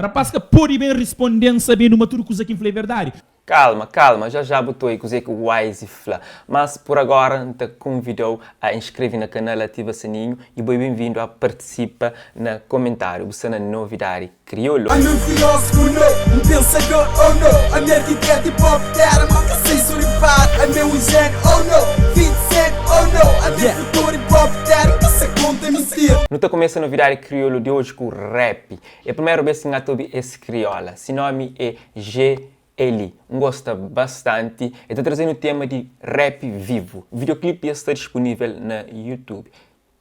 Rapaz ka pode ben risponde-m sabendu ma tudu kuza ki N fla é verdadi. Kalma, kalma, já já bu ta oi kuzê ki Wise fla. Mas por agora N ta konvida-u a inskreve na kanal, ativa sininhu y bo é ben-vindu a partisipa na komentáriu. Bu sta na Novidadi Kriolu. Ami un filósofo no, un pensador oh no Ami arquiteto hip hop terra ma ka sei suripar Ami é un gênio oh no, 50 cent oh no Ami é futuro hip hop terra ka sa conta mentira. Nu ta kumesa Novidadi Kriolu di oji ku rap. É primeru bes ki N ata obi es kriola. Si nomi é G-Eli. N gosta bastanti. E ta traze-nu tema di rap vivu. Videoclip dja sta dispunivel na YouTube.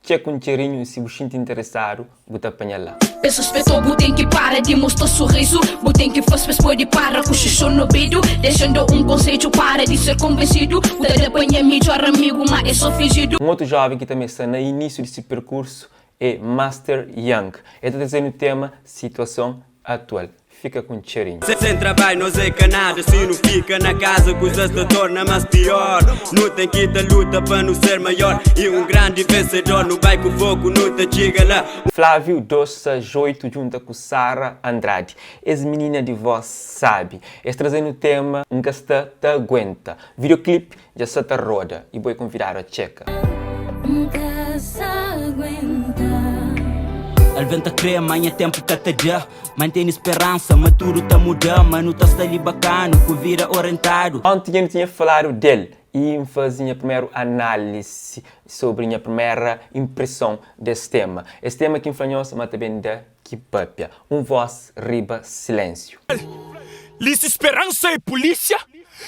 Txeka un txerinhu y si bu xinti interesadu, bu ta panha-l la. Pes suspetou bu ten ki para di mostra sorriso Bu ten ki flas pes pode para ku xuxu n'obidu Dexa-m da un konsedju para di ser konvensidu Bu ta da pa nha midjor amigu ma é so finjidu. Un otu joven ki tanbe sta na inísiu di si perkursu é Master Young. El ta traze-nu tema Situason Atual. Fika ku un txerinhu. Sen trabadju nos é ka nada Si nu fika na kaza kuzas ta torna más pior Nu ten ki ta luta pa nu ser maior I un grandi vensedor Nu bai ku foku nu ta txiga la. Flávio 268 djunta ku Sara Andrade. Es minina di voz sabi. Es traze-nu tema N ka sta ta aguenta. Videoclip Dja sa ta roda y bo é konvidadu a txeka. N ka sa aguenta. Alven ta kre ma nha tempu ka ta da Ma N tene speransa ma tudu ta muda Ma nu ta sta li bakanu ku vida orentadu. Onti dja nu tinha faladu del y N faze nha primeru análisi sobri nha primera inpreson des tema. Es tema ki N fla nhos ma ta ben da ki papia. Un vós riba silénsiu. Li si speransa é pulísia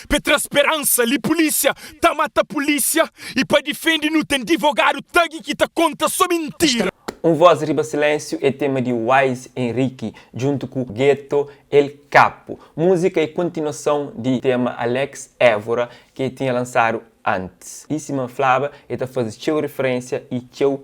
P'e tra speransa li pulísia ta mata pulísia I pa difende nu ten divogadu tagi ki ta konta so mintira. Un vós riba silénsiu é tema di Wise Henrique djuntu ku Gueto El Capo. Múzika é kontinuason di tema Alex Évora ki e tinha lansadu antis. I sima N flaba e ta faze txeu riferénsia i txeu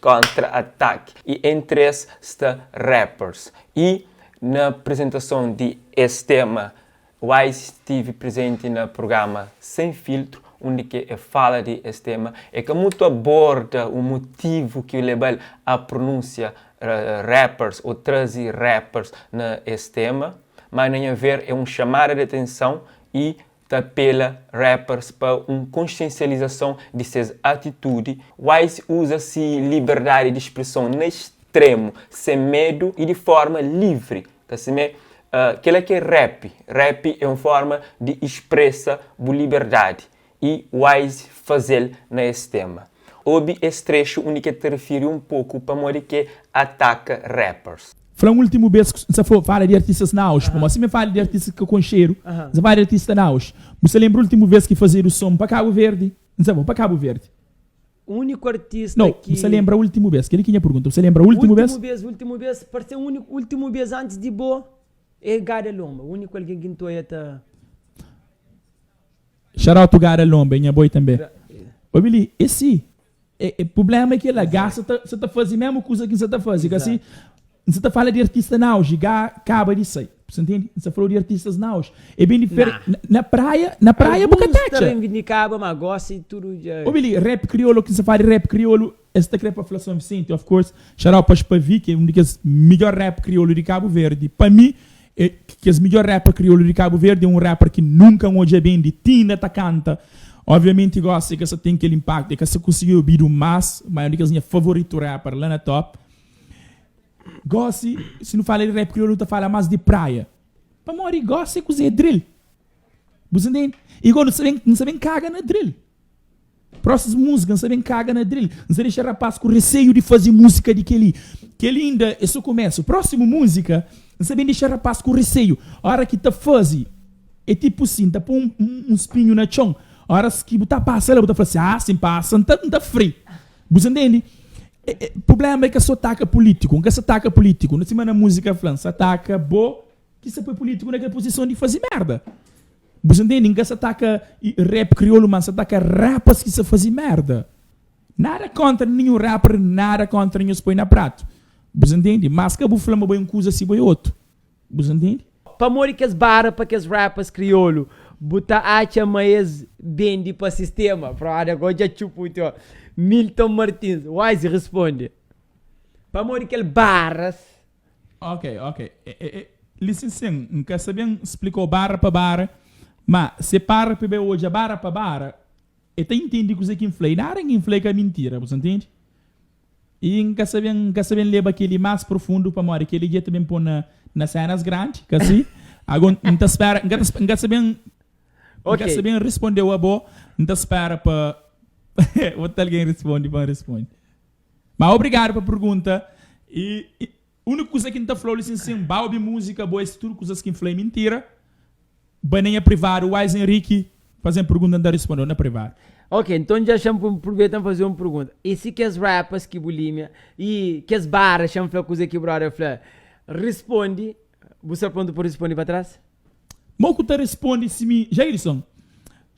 kontra ataki. I entri es sta rappers. I na apresentason di es tema, Wise stivi prezenti na prugrama Sem Filtro, undi ki e fala di es tema. E ka mutu aborda u mutivu ki leba-l a prununsia rappers o traze rappers na es tema, ma na nha ver e un xamada di atenson i ta apela rappers pa un konsiensializason di ses atitudi. Wise uza si liberdadi di spreson na stremu, sen medu i di forma livri. Ka simé? Kela ki é rap. Rap é un forma di spresa bu liberdadi i Wise faze-l na es tema. Obi es trexu undi ki el ta rifiri un poku pamodi ki ataka rappers. Fla-m ultimu bes ku N sa fala di artistas na auge, pamodi sima N fala di artistas ki ka konxedu, N sa fala di artista na auge. Bu sa lenbra ultimu bes ki fazedu som pa Kabu Verdi? N sa bo, pa Kabu Verdi. Uniku artista Nau, ki. bu sa lenbra ultimu bes? Kel-li ki nha pergunta, bu sa lenbra ultimu bes? Ultimu bes, ultimu bes, parse uniku, ultimu bes antis di bo é Gada Lomba, uniku algen ki N ta oia ta. Shout out to Gada Lomba, é nha boi tanbe. Obi li, é si. É, é, problema é kela, Gá sa ta, sa ta faze mesmu kuza ki N sa ta faze, ka si? N sa ta fala di artista na auge, Gá kaba di sai. Bu sa ntende? N sa falou di artistas na auge. É ben diferente. Nah. Na praia, na praia bu ka Alguns ta ta atxa. reivindikaba, ma gosi tudu dja. Obi li, rap kriolu, ki N sa fala di rap kriolu, es ta kre pa fla São Vicente, of course. Shout out pa Spavi, ki é un di kes midjor rap kriolu di Kabu Verdi. Pa mi, é kes midjor rapper kriolu di Kabu Verdi, é un rapper ki nunka N odja ben di ti inda ta kanta. Obviamenti gosi e ka sa ten kel impaktu, e ka sa konsigi obidu mas, ma é un di kes nha favoritu rapper la na top. Gosi, si nu fala di rap kriolu nu ta fala mas di praia. Pamodi gosi é kuzê? É drill. Bu sa ntende? I go nu sa ben, nu sa ben kaga na drill. Prósimu múzika, N sa ben kaga na drill. N sa dexa rapaz ku reseiu di faze múzika di kel-li. Kel-li inda é so kumesu. Prósimu múzika, N sa ben dexa rapaz ku reseiu. Óra ki ta faze, é tipu si, N ta poi un spinhu na txon. Óras ki bu ta pasa la, bu ta fla si, Ah, si N pasa, N ta, N ta fri. Bu sa ntende? Prubléma é ka so ataka pulítiku. N ka sa ataka pulítiku. Sima na múzika fla, N sa ataka bo ki sa poi pulítiku na kel puzison di faze merda. Bu sa ntende? N ka sa ataka rap kriolu, ma N sa ataka rappers ki sa faze merda. Nada kontra ninhun rapper, nada kontra nhos poi na pratu. Bu sa ntende? Mas ka bu fla ma bo é un kuza si bo é otu. Bu sa ntende? Pamodi kes bara pa kes rappers kriolu bu ta atxa ma es bendi pa sistema? Broda go dja txupu tio. Milton Martins, Wise responde. Pamodi kel baras. Ok, ok. E, e, e, lisensen, N ka sa ben splikau bara pa bara, ma se para pa e bai odja bara pa bara, e ta intende kuze ki N fla. I nada ki N fla e ka mintira, bu sa ntende? I N ka sa ben, N ka sa ben leba keli mas profundu pamodi keli dja ta ben po na, na senas grandi, ka si? Ago N ta spera, N ka ta, N ka sa ben, N ka Ok. sa ben rispondeu abo, N ta spera pa otu algen risponde pa N risponde. Ma obrigadu pa pergunta i uniku kuza ki N ta fla-u li sin sin, ba obi muzika bo es tudu kuzas ki N fla é mintira, ba na nha privadu Wise Henrique faze-m pergunta N ta risponde-u na privadu. Ok, nton dja xa-m pruveita N faze un pergunta, i si kes rappers ki bu limia i kes barra xa-m fla kuze ki brother fla, risponde, bu sta prontu pa risponde pa tras? Mo ku ta responde si mi Jairson,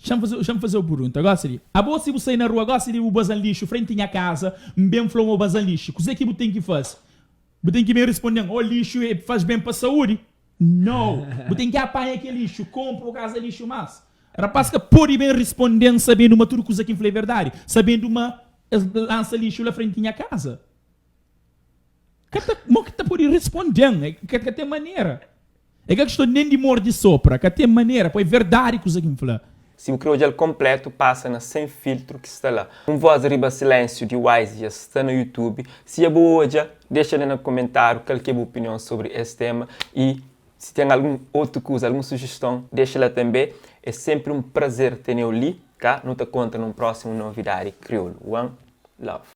Xa-m faze, xa-m faze-u pergunta gosi li. Abo si bu sai na rua gosi li bu baza-m lixu frenti nha kaza, N ben fla-u ma bu baza-m lixu, kuze ki bu ten ki faze? Bu ten ki ben responde-m, oh lixu e faz ben pa saúdi? No! Bu ten ki apanha kel lixu, konpra o kaza lixu mas. Rapaz ka pode ben responde-m sabendu ma tudu kuza ki N fla e verdadi, sabendu ma es lansa lixu la frenti nha kaza. Ka ta, mo ki ta pode responde-m? E ka, ka ten manera. É ka kiston nen di morde sopra, ka ten manera, po é verdadi kuza ki N fla. Si bu kre odja-l konpletu, pasa na Sem Filtro ki sta la. Un Voz Riba Silénsiu di Wise dja sta na YouTube. Si dja bu odja, dexa li na komentáriu kal ki é bu opinion sobri es tema i si ten algun otu kuza, algun sujiston, dexa la tanbê. É sénpri un prazer tene-u li. Ka nu ta kontra nun prósimu novidadi kriolu. One love.